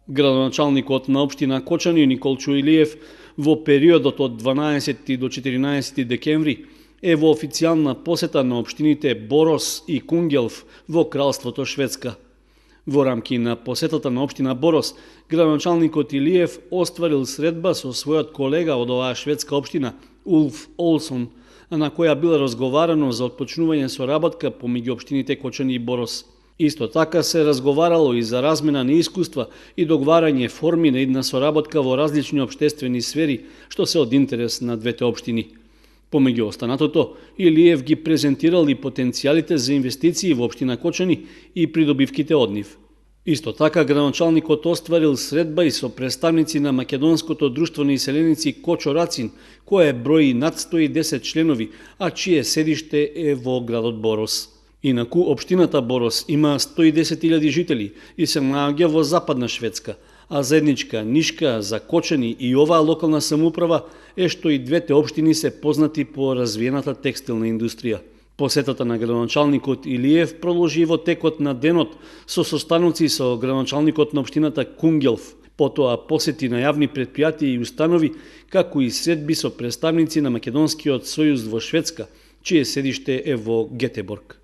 Градоначалникот на општина Кочани Николчо Илиев во периодот од 12 до 14 декември е во официјална посета на општините Борос и Кунгелв во Кралството Шведска. Во рамки на посетата на општина Борос, градоначалникот Илиев остварил средба со својот колега од оваа шведска општина, Улф Олсон, на која било разговарано за отпочнување соработка помеѓу општините Кочани и Борос. Исто така се разговарало и за размена на искуства и договарање форми на една соработка во различни општествени сфери, што се од интерес на двете општини. Помеѓу останатото, Илиев ги презентирал и потенцијалите за инвестиции во општина Кочани и придобивките од нив. Исто така, градоначалникот остварил средба и со представници на Македонското друштво на иселеници Кочо Рацин, кое брои над 110 членови, а чие седиште е во градот Борос. Инаку, општината Борос има 110.000 жители и се наоѓа во западна Шведска, а заедничка нишка за Кочани и оваа локална самоуправа е што и двете општини се познати по развиената текстилна индустрија. Посетата на градоначалникот Илиев продолжи во текот на денот со состаноци со градоначалникот на општината Кунгелв, потоа посети на јавни предпријатија и установи, како и средби со представници на Македонскиот сојуз во Шведска, чие седиште е во Гетеборг.